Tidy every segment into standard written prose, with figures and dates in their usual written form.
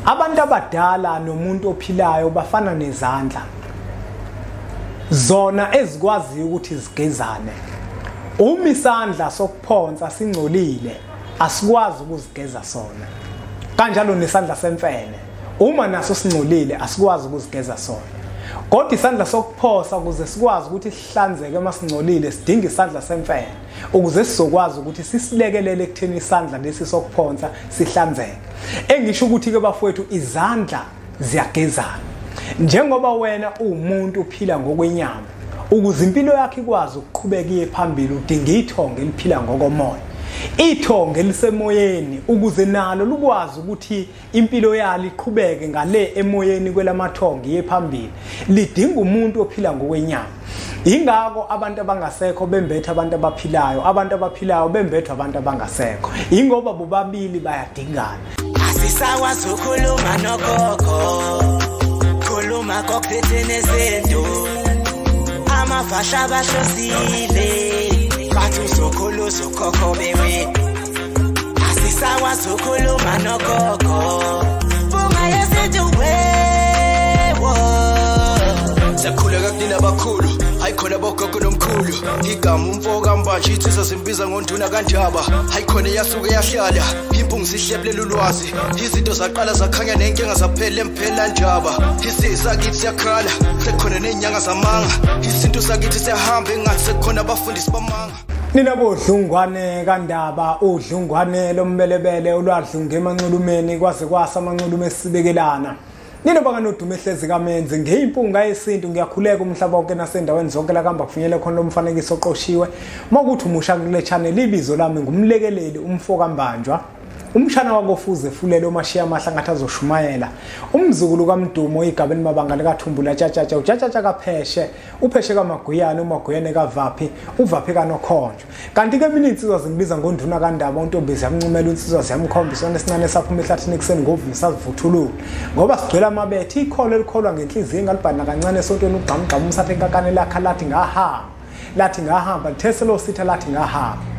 Abantu abadala nomuntu ophilayo bafana nezandla, zona ezikwaziyo ukuthi zigezane. Uma isandla sokuphonsa singcolile, asikwazi ukuzigeza sona. Kanjalo nesandla semfene, uma naso singcolile, asikwazi ukuzigeza sona. Kodwa isandla sokuphosa, ukuze sikwazi ukuthi sihlanzeke uma singcolile, sidinga isandla semfene ukuze sizokwazi ukuthi sisilekelele ekutheni isandla lesi sokuphonsa sihlanzeke. Engisho ukuthi ke bafowethu, izandla ziyagezana. Njengoba wena uwumuntu uphila ngokwenyama, ukuze impilo yakho ikwazi ukuqhubeka iye phambili, udinga ithongo eliphila ngokomoya, ithongo elisemoyeni, ukuze nalo lukwazi ukuthi impilo yalo iqhubeke ngale emoyeni kwelamathongo iye phambili, lidinga umuntu ophila ngokwenyama. Ingakho abantu abangasekho bembetha abantu abaphilayo, abantu abaphilayo bembethwa abantu abangasekho, ingoba bobabili bayadingana. Asisakwazi ukukhuluma nogogo, khuluma kokuthi nezinto amafasha bahlosile, bathi uzokhuluza ukhokho bewe. Asisakwazi ukukhuluma nogogo, bunga yesintu wewo. Siyakhuleka kunina abakhulu, hayi khona bogogo nomkhulu. Igama umfo kaMbanje, insizwa zimbiza ngonduna kaNdaba. Hayi khona yasuke yahlala impungu sihlebulela ulwazi. Izinto zaqala zakhanya nenkinga zaphela emphela ndaba. Isizwe sakithi siyakhala, sekukhona nezinyanga zamanga. Isintu sakithi siyahamba engathi sekukhona abafundisi bamanga. Nina bodlungwane kaNdaba, udlungwane lombelebele olwadlunga emanxulumeni kwaze kwasa amanxulume esibekelana. Nina bakanodume ehlezi kamenzi ngeyimpunga yesintu, ngiyakhuleka umhlaba wonke nasendaweni zonke la kuhamba kufinyele khona lo mfanekiso oqoshiwe. Mawukuthi umusha kule channel, ibizo lami ngumlekeleli umfo kaMbanjwa, umshana wakofuze fulele omashiya amahla ngathi azoshumayela, umzukulu kaMdumo igabeni mabanga likaThumbula tshatshatsha, utshatshatsha kaPheshe, uPheshe kaMaguyane, uMaguyane kaVaphi, uVaphi kaNokhonjwa. Kanti ke mina insizwa zingibiza ngonduna kaNdaba, untombi ziyamncumela, insizwa ziyamkhombisa, isona esincane saphuma ehlathini ekuseni ngovumo sazivuthulula, ngoba sigcwele amabethe. Ikholo elikholwa ngenhliziyo engalibhali kancane esontweni, ugqamugqamu umsathe enkakane lakha lathi ngahamba, lathi ngahamba, lithese lo sitha lathi ngahamba.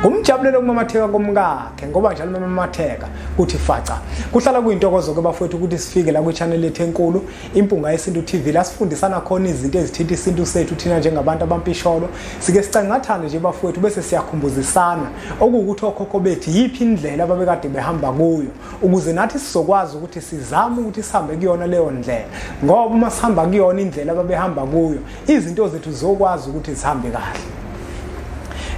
Ngumjabulelo kumamatheka komkakhe, ngoba njalo memamatheka kuthi faca. Kuhlala kuyintokozo ke bafowethu ukuthi sifike la kwi-channel yethu enkulu Impunga Yesintu TV, la sifundisana khona izinto ezithinta isintu sethu thina njengabantu abampisholo. Sike sicangathane nje bafowethu, bese siyakhumbuzisana okuwukuthi okhokho bethu yiphi indlela ababekade behamba kuyo, ukuze nathi sizokwazi ukuthi sizame ukuthi sihambe kuyona leyo ndlela, ngoba uma sihamba kuyona indlela ababehamba kuyo, izinto zethu zizokwazi ukuthi zihambe kahle.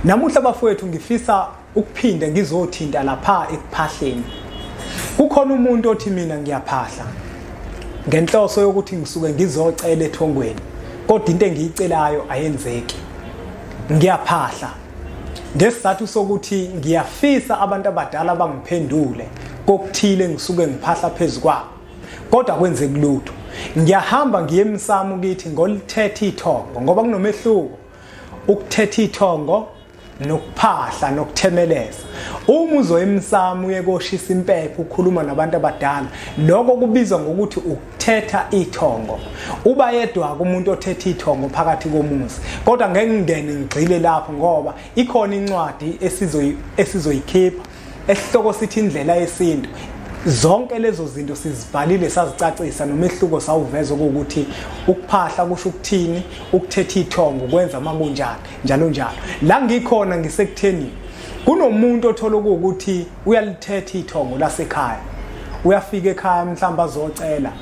Namuhla bafowethu ngifisa ukuphinde ngizothinta lapha ekuphahleni. Kukhona umuntu othi mina ngiyaphahla ngenhloso yokuthi ngisuke ngizocela ethongweni, kodwa into engiyicelayo ayenzeki. Ngiyaphahla ngesizathu sokuthi ngiyafisa abantu abadala bangiphendule kokuthile ngisuke ngiphahla phezu kwabo, kodwa kwenzeki lutho. Ngiyahamba ngiye emsamo kithi ngolithetha ithongo, ngoba kunomehluko ukuthetha ithongo nokuphahla nokuthemeleza. Uma uzoya emsamo uye koshisa impepho ukhuluma nabantu abadala, lokho kubizwa ngokuthi ukuthetha ithongo. Uba yedwa kumuntu othetha ithongo phakathi komuzi, kodwa ngeke ngingene ngigxile lapho ngoba ikhona incwadi esizoyikhipha esihloko sithi Indlela Yesintu. Zonke lezo zinto sizibhalile sazicacisa, nomehluko sawuveza ukuthi ukuphahla kusho ukuthini, ukuthetha ithongo kwenza makunjani, njalo njalo. La ngikhona ngisekutheni kunomuntu othola ukuthi uyalithetha ithongo lasekhaya, uyafika ekhaya mhlawumbe azocela,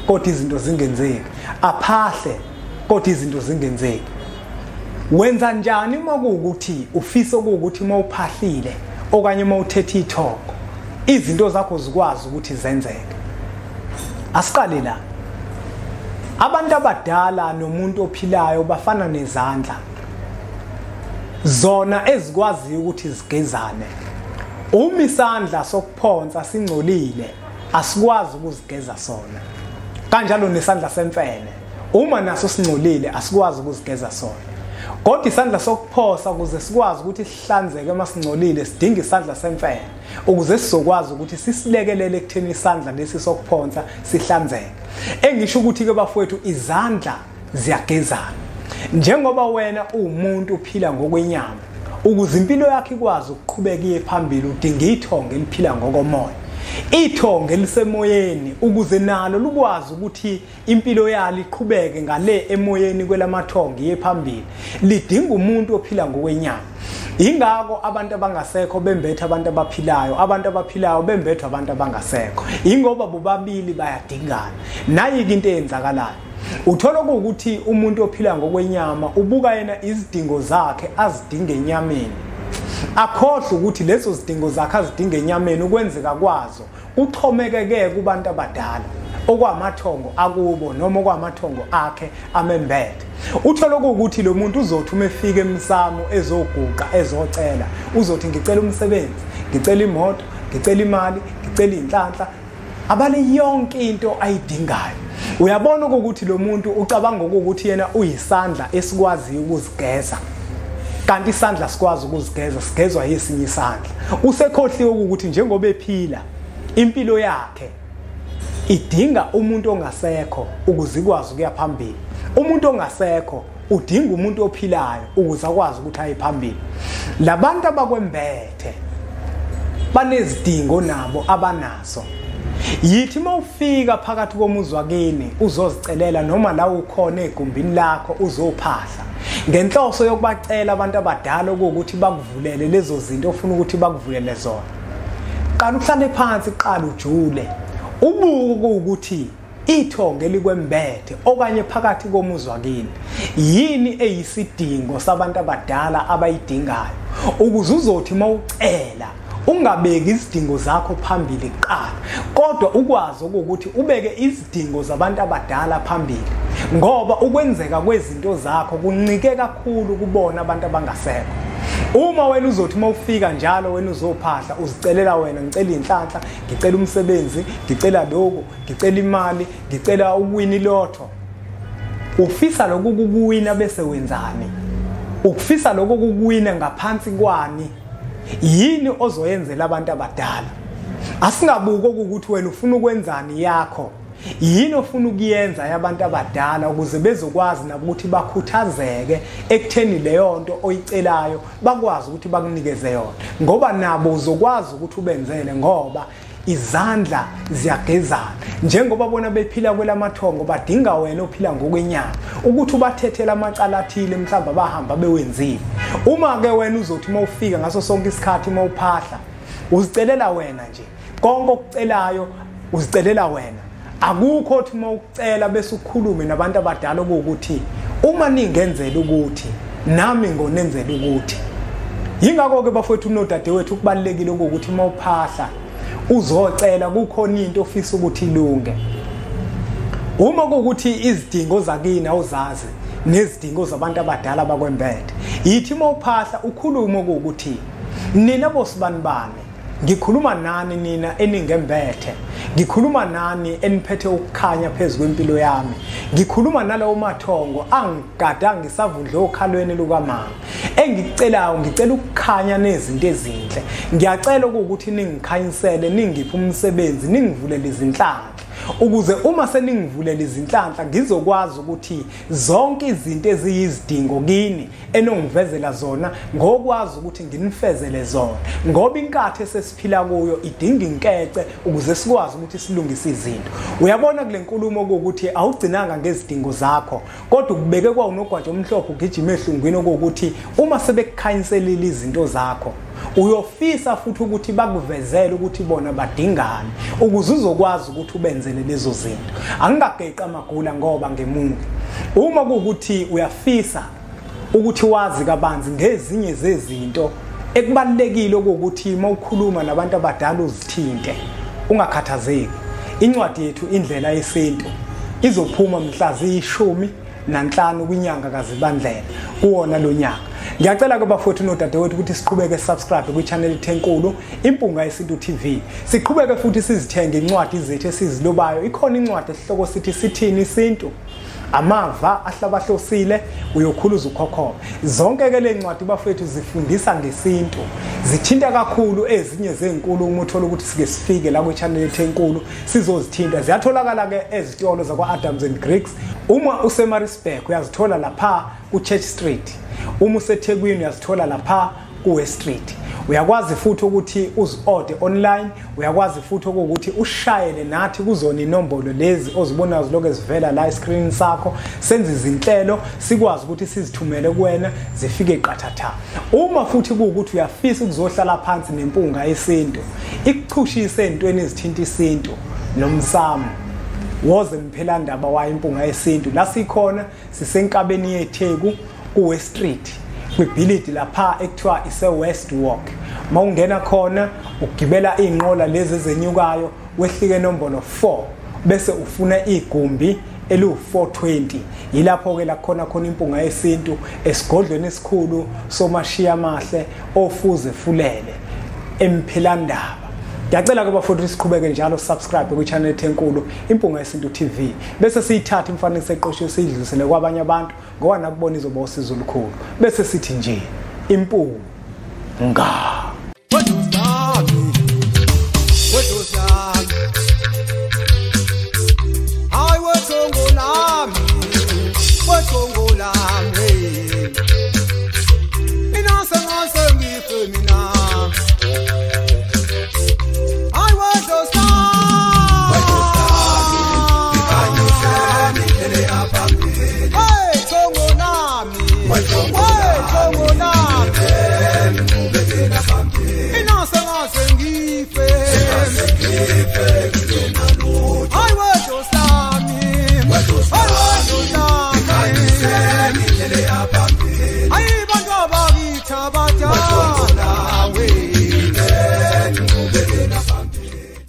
kodwa izinto zingenzeki, aphahle kodwa izinto zingenzeki. Wenza njani uma kuwukuthi ufisa ukuthi uma uphahlile okanye uma uthetha ithongo izinto zakho zikwazi ukuthi zenzeke? Asiqale la. Abantu abadala nomuntu ophilayo bafana nezandla, zona ezikwaziyo ukuthi zigezane. Uma isandla sokuphonsa singcolile, asikwazi ukuzigeza sona. Kanjalo nesandla semfene, uma naso singcolile, asikwazi ukuzigeza sona. Kodwa isandla sokuphosa, ukuze sikwazi ukuthi sihlanzeke uma singcolile, sidinga isandla semfene ukuze sizokwazi ukuthi sisilekelele ekutheni isandla lesi sokuphonsa sihlanzeke. Engisho ukuthi ke bafowethu, izandla ziyagezana. Njengoba wena uwumuntu uphila ngokwenyama, ukuze impilo yakho ikwazi ukuqhubeka iye phambili, udinga ithongo eliphila ngokomoya. Ithongo elisemoyeni ukuze nalo lukwazi ukuthi impilo yalo iqhubeke ngale emoyeni kwelamathongo iye phambili, lidinga umuntu ophila ngokwenyama. Ingakho abantu abangasekho bembethe abantu abaphilayo, abantu abaphilayo bembethwe abantu abangasekho, ingoba bobabili bayadingana. Nayi into eyenzakalayo, uthola ukuthi umuntu ophila ngokwenyama ubuka yena izidingo zakhe azidinga enyameni, akhohlwe ukuthi lezo zidingo zakhe azidinga enyameni ukwenzeka kwazo kuxhomekeke kubantu abadala okwamathongo akubo noma okwamathongo akhe amembethe. Uthola ukuthi lo muntu uzothi uma efika emsamo ezoguqa ezocela, uzothi ngicela umsebenzi, ngicela imoto, ngicela imali, ngicela inhlanhla, abale yonke into ayidingayo. Uyabona ukuthi lo muntu ucabanga ukuthi yena uyisandla esikwaziyo ukuzigeza, kanti isandla sikwazi ukuzigeza, sigezwa yesinye isandla. Usekhohliwe ukuthi njengoba ephila impilo yakhe idinga umuntu ongasekho ukuze ikwazi ukuya phambili. Umuntu ongasekho udinga umuntu ophilayo ukuze akwazi ukuthi aye phambili. Labantu abakwembethe banezidingo nabo abanazo. Yithi mawufika phakathi komuzi wakini uzozicelela noma la ukhona egumbini lakho uzophahla, ngenhloso yokubacela abantu abadala ukuthi bakuvulele lezo zinto ofuna ukuthi bakuvulele zona. Qala uhlale phansi, qala ujule, ubuke ukuthi ithongo elikwembethe okanye phakathi komuzi wakini yini eyisidingo sabantu abadala abayidingayo, ukuze uzothi mawucela ungabeki izidingo zakho phambili kuqala, kodwa ukwazi ukuthi ubeke izidingo zabantu abadala phambili, ngoba ukwenzeka kwezinto zakho kuncike kakhulu kubona abantu abangasekho. Uma wena uzothi mawufika njalo wena uzophahla uzicelela wena, ngicela inhlanhla, ngicela umsebenzi, ngicela lokhu, ngicela imali, ngicela ukuwina ilotho, ufisa lokhu kukuwina bese wenzani? Ukufisa lokhu kukuwina ngaphansi kwani? Yini ozoyenzela abantu abadala? Asingabuki ukuthi wena ufuna ukwenzani yakho, yini ofuna ukuyenza yabantu abadala ukuze bezokwazi nabo ukuthi bakhuthazeke ekutheni leyo nto oyicelayo bakwazi ukuthi bakunikeze yona, ngoba nabo uzokwazi ukuthi ubenzele, ngoba izandla ziyagezana. Njengoba bona bephila kwelamathongo badinga wena ophila ngokwenyama ukuthi ubathethele amacala athile mhlawumbe abahamba bewenzile. Uma ke wena uzothi mawufika ngaso sonke isikhathi mawuphahla uzicelela wena nje, konke okucelayo uzicelela wena, akukho uthi mawucela bese ukhulume nabantu abadala ukuthi uma ningenzela ukuthi nami ngonenzela ukuthi. Yingakho ke bafowethu nodadewethu kubalekile ukuthi mawuphahla uzocela kukhona into ofisa ukuthi ilunge. Uma kuwukuthi izidingo zakini awuzazi nezidingo zabantu abadala bakwembethe, yithi mawuphahla ukhulume ukuthi nina bosibanibani, ngikhuluma nani nina eningembethe, ngikhuluma nani eniphethe ukukhanya phezu kwempilo yami, ngikhuluma nalawo mathongo angigada ngisavundle okhalweni lukamama, engikucelayo ngicela ukukhanya nezinto ezinhle, ngiyacela ukuthi ningikhanyisele, ningiphe umsebenzi, ningivulele izinhlanhla, ukuze uma seningivulele izinhlanhla ngizokwazi ukuthi zonke izinto eziyizidingo kini enongivezela zona ngokwazi ukuthi nginifezele zona, ngoba inkathi esesiphila kuyo idinga inkece ukuze sikwazi ukuthi silungise izinto. Uyabona kule nkulumo ukuthi awugcinanga ngezidingo zakho, kodwa ukubeke kwawunogwaja omhlophe ugijima ehlungwini ukuthi uma sebekukhanyiselile izinto zakho uyofisa futhi ukuthi bakuvezele ukuthi bona badingani ukuze uzokwazi ukuthi ubenzele lezo zinto. Angingageqa amagula ngoba ngemuke. Uma kuwukuthi uyafisa ukuthi wazi kabanzi ngezinye zezinto ekubalekile ukuthi mawukhuluma nabantu abadala uzithinte, ungakhathazeki. Incwadi yethu Indlela Yesintu izophuma mhla ziyi-15 kwinyanga kaZibandlela kuwona lo nyaka. Ngiyacela ke bafowethu nodadewethu ukuthi siqhubeke subscribe kwi-channel enkulu Impunga Yesintu TV. Siqhubeke futhi sizithenge incwadi zethu esizilobayo. Ikhona incwadi esihloko sithi Sithini Isintu, amava ahlabahlosile, uyokhuluza ukhokho. Zonke ke le ncwadi bafethu zifundisa ngesintu, zithinta kakhulu ezinye zenkulumo uthola ukuthi sike sifike la kwi-channel ethu enkulu sizozithinta. Ziyatholakala ke ezitolo zakwa Adams and Griggs. Uma useMaritzburg uyazithola lapha ku Church Street, uma useThekwini uyazithola lapha ku-West Street. Uyakwazi futhi ukuthi uzi-order online, uyakwazi futhi ukuthi ushayele nathi kuzona inombolo lezi ozibonayo zilokhu ezivela la escreen sakho, senze izinhlelo sikwazi ukuthi sizithumele kuwena zifike qathatha. Uma futhi kuwukuthi uyafisa ukuzohlala phansi nempunga yesintu, ikuchushise ezintweni ezithinta isintu nomsamo, woze Mphelandaba wayo impunga yesintu. La sikhona sisenkabeni yeTheku ku-West Street, kwibhilidi lapha ekuthiwa ise West Walk. Mawungena khona ugibela inqola lezi ezenyukayo, wehlike nombolo 4 bese ufuna igumbi eliwu-420. Yilapho ke la khona khona impunga yesintu esigodlweni esikhulu somashiya mahle ofuze fulele eMphelandaba. Ngiyacela ke bafowethu siqhubeke njalo, subscribe ku channel ethu enkulu Impunga Yesintu TV, bese siyithatha imfanekiso eqoshiwe siyidlulisele kwabanye abantu, ngoba nakubona izoba usizo olukhulu. Bese sithi nje impunga. Hey, Tongo Nami.